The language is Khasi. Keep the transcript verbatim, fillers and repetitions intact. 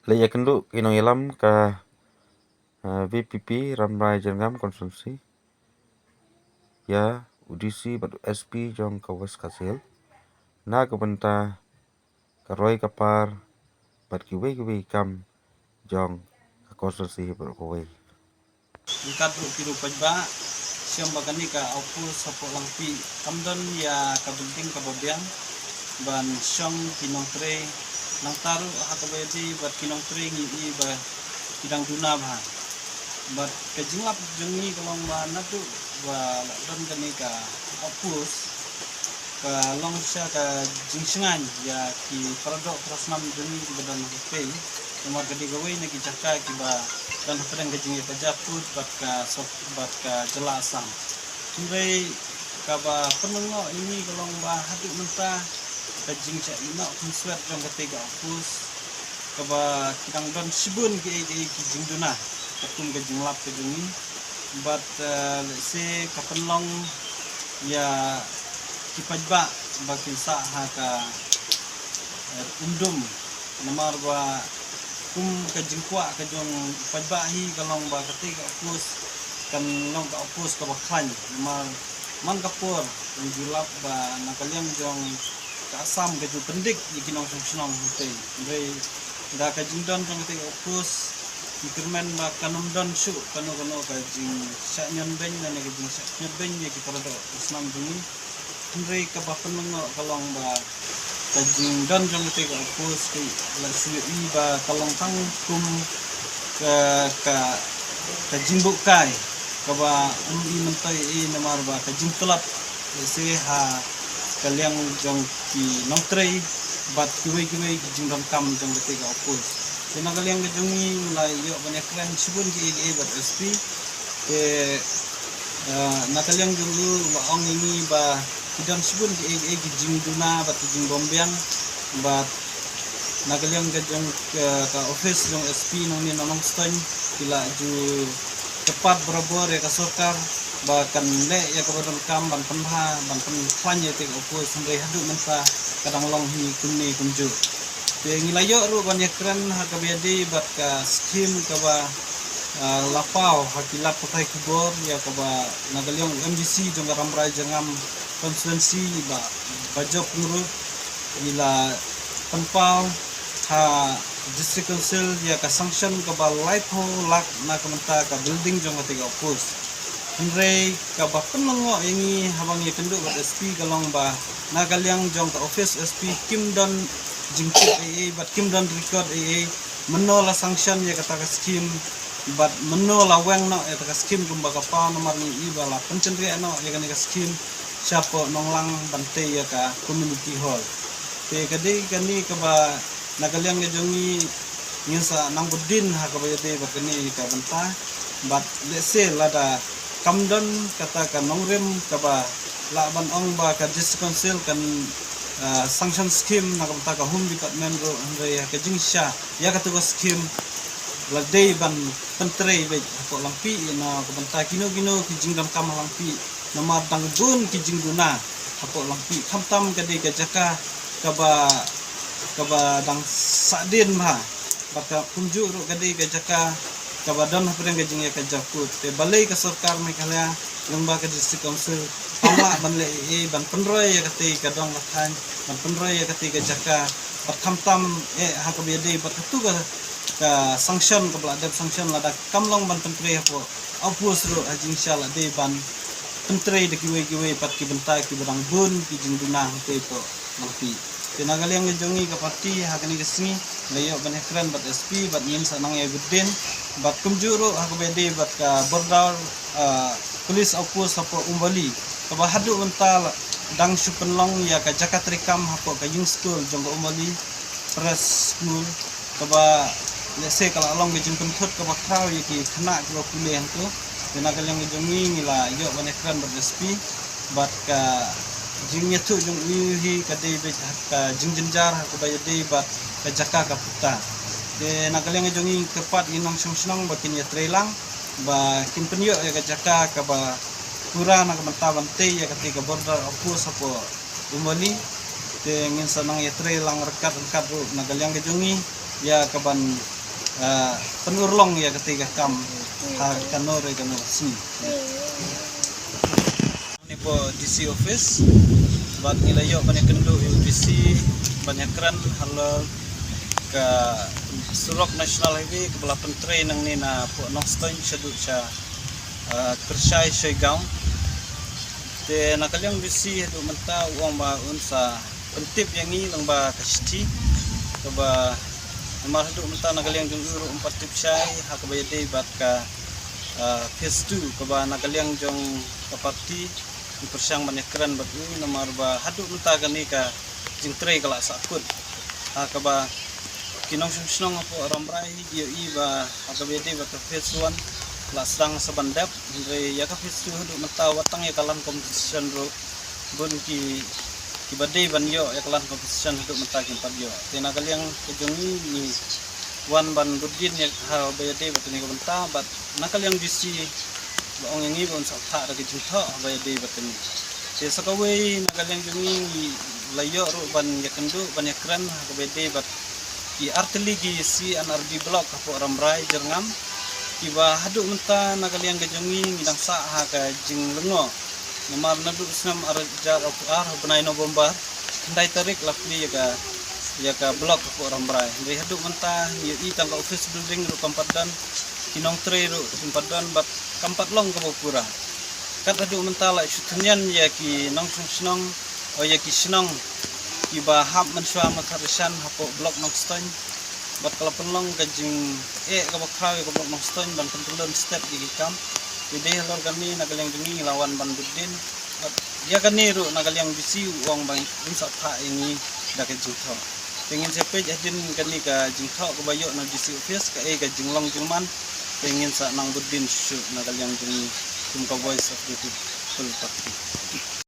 Leit ïakynduh ki nongïalam ka, eh, V P P Rambrai Jyrngam Constituency ïa u D C bad u S P jong ka West Khasi Hills na ka bynta ka roi ka par bad kiwei kiwei ki kam jong ka constituency baroh kawei. Ryngkat ruh ki ruh paidbah, shem ba kane ka outpost hapoh Langpih kam don ïa ka building kaba biang ban shong ki nongtrei, nangta ruh ha kaba ïadei bad ki nongtrei ngi i ba ki dang duna bha. Bad ka jinglap jong ngi ka long ba naduh ba la don kane ka outpost ka long shisha ka jingshngaiñ ïa ki paradoh parasnam jong ngi kiba don ha Langpih. Namar ka dei kawei na ki jaka kiba don hapdeng ka jingïakajia pud bad ka sor-, bad ka jylla Assam. Hynrei kaba pynlyngngoh ïa ngi ka long ba haduh mynta ka jingshah ïehnoh khunswet jong katei ka outpost kaba ki dang don shibun kiei kiei ki jingduna katkum ka jinglap ka jong ngi. Bad, eh, lehse ka pynlong ïa ki paidbah ba kin sah ha ka, eh, um dum. Namar ba kum ka jingkwah ka jong u paidbah hi ka long ba katei ka outpost kan long ka outpost kaba khlaiñ. Namar man ka por ngi ju lap ba na ka liang jong ka Assam ka ju pyndik ïa ki nongshong shnong hangtei. Hynrei da ka jingdon jong katei ka outpost ngi kyrmen ba kan ym don shuh kano kano ka jingshah ñion beiñ lane ka jingshah ñion beiñ ïa ki paradoh parasnam jong ngi. Hynrei kaba pynlyngngoh ka long ba ka jingdon jong katei ka outpost ka la shu ïohi ba ka long tang kum ka, ka, ka jingbuhkai kaba ym i myntoi i namar ba ka jingtlot lehse ha ka liang jong ki nongtrei bad kiwei kiwei ki jingdonkam jong katei ka outpost. Te na ka liang ka jong ngi la ïoh ban ïakren shibun kiei kiei bad S P. Te, eh, na ka liang jong u la ong ïa ngi ba ki don shibun kiei kiei ki jingduna bad ki jingbymbiang bad na ka liang ka jong ka, ka office jong S P nangne na Nongstoiñ ki la ju kyrpad barabor ïa ka sorkar ba kan leh ïa kaba donkam ban pynbha ban pynkhlaiñ ïa katei ka outpost, hynrei haduh mynta ka dang long hi kumne kumjuh. Te ngi la ïoh ruh ban ïakren ha kaba ïadei bad ka skhim kaba, ah, la paw ha ki lad pathai khubor ïa kaba na ka liang u M D C jong ka Rambrai Jyrngam constituency ba, Bajop Pyngrope, ngi la pynpaw ha District Council ïa ka sanction kaba laiphew lak na ka bynta ka building jong katei ka outpost. Hynrei kaba pynlyngngoh ïa ngi haba ngi ïakynduh bad S P ka long ba na ka liang jong ka office S P kim don jingtip ei ei bad kim don record ei ei mynno la sanction ïa kata ka skhim bad mynno la weng noh ïa kata ka skhim kumba ka paw, namar ngi i ba la pynchynriah noh ïa kane ka skhim shapoh Nonglang ban tei ïa ka community hall. Te ka dei kane kaba na ka liang ka jong ngi ngin sa nang bud dien ha kaba ïadei bad kane ka bynta. Bad lehse lada kam don kata ka nongrim kaba lah ban ong ba ka District Council kan, ah, sanction skhim na ka bynta ka Home Department ruh, hynrei ha ka jingshisha ïa katu ka skhim la dei ban pyntrei beit hapoh Langpih ïa na ka bynta kino kino ki jingdonkam ha Langpih. Namar dang bun ki jingduna hapoh Langpih, khamtam ka dei ka jaka kaba, kaba dang sahdien bha bad ka kumjuh ruh ka dei ka jaka kaba don hapdeng ka jingïakajia pud. Te balei ka sorkar Meghalaya lyngba ka District Council kam lah ban leh ei ei ban pynroi ïa katei ka dong ka thaiñ, ban pynroi ïa katei ka jaka bad khamtam eh ha kaba ïadei bad katu ka, ka sanction kaba la dep sanction, lada kam long ban pyntrei hapoh outpost ruh ha jingshisha la dei ban pyntrei da kiwei kiwei pat ki bynta kiba dang bun ki jingduna hangtei hapoh Langpih. Te na ka liang ka jong ngi ka party ha kane ka sngi la ïoh ban ïakren bad S P bad ngin sa nang ïa bud dien bad kumjuh ruh ha kaba ïadei bad ka border, ah, police outpost hapoh Umwali kaba haduh mynta la dang shu pynlong ïa ka jaka treikam hapoh ka ïing skul jong ka Umwali Preschool, kaba lehse ka la long ka jingpynthut kaba khraw ïa ki khynnah kiba pule hangto. Te na ka liang ka jong ngi ngi la ïoh ban ïakren bad S P bad ka jingïathuh jong u hi ka dei beit ha ka jingjynjar ha kaba ïadei bad ka jaka ka puta. Te na ka liang ka jong ngi kyrpad ïa ki nongshong shnong ba kin ïatrei lang ba kin pynïoh ïa ka jaka kaba pura na ka bynta ban tei ïa katei ka border outpost hapoh Umwali. Te ngin sa nang ïatrei lang ryngkat ryngkat ruh na ka liang ka jong ngi ïa ka ban, ah, pynurlong ïa kata ka kam ha kano re kano ka sngi. Ngi poi D C office bad ngi la ïoh ban ïakynduh ïa u D C ban ïakren halor ka surok National Highway kaba la pyntrei nangne na pdeng Nongstoiñ shaduh sha, ah, Kyrshai Soigaon. Te na ka liang D C haduh mynta u ong ba un sa pyntip ïa ngi lyngba ka shithi kaba, namar haduh mynta na ka liang jong u ruh um pat tip shai ha kaba ïadei bad ka, ah, phase two kaba na ka liang jong ka party ngi pyrshang ban ïakren bad u, namar ba haduh mynta kane ka jingtrei ka la sahkut ha kaba ki nongshong shnong hapoh Rambrai ki ïohi ba ha kaba ïadei bad ka phase one la sdang sa ban dep, hynrei ïa ka phase two haduh mynta wat tang ïa ka land compensation ruh bun ki, kiba dei ban ïoh ïa ka land compensation haduh mynta kim pat ïoh. Te na ka liang ka jong ngi ngi wan ban bud dien ïa ha ba ïadei bad kane ka bynta bad na ka liang D C ba ong ïa ngi ba un sa phah da ka jingthoh ha ba ïadei bad kane. Te sa kawei na ka liang jong ngi ngi la ïoh ruh ban ïakynduh ban ïakren ha kaba ïadei bad ki artylli ki C and R D block hapoh Rambrai Jyrngam kiba haduh mynta na ka liang ka jong ngi ngi dang sah ha ka jinglyngngoh. Namar naduh u snem ar hajar arphew ar ha u bnai November khyndai tarik la plie ïa ka, ïa ka block hapoh Rambrai. Hynrei haduh mynta ngi ïohi tang ka office building ruh kam pat don, ki nongtrei ruh kim pat don bad kam pat long kaba pura. Kat haduh mynta la shu tynñian ïa ki nongshong shnong o ïa ki shnong kiba hap mynshuwa mynta ryshan hapoh block Nongstoiñ. Bad ka la pynlong ka jingeh kaba khraw ïa ka block Nongstoiñ ban pynkyllon step ïa ki kam. Te dei halor kane na ka liang jong ngi ngi la wan ban bud dien. Bad ïa kane ruh na ka liang D C u ong ba un sa phah ïa ngi da ka jingthoh. Te ngin sa peit hadien kane ka jingthoh kaba ïoh na D C office kaei ka jinglong jingman. Te ngin sa nang bud dien shuh shuh na ka liang jong ngi kum ka Voice of the People Party.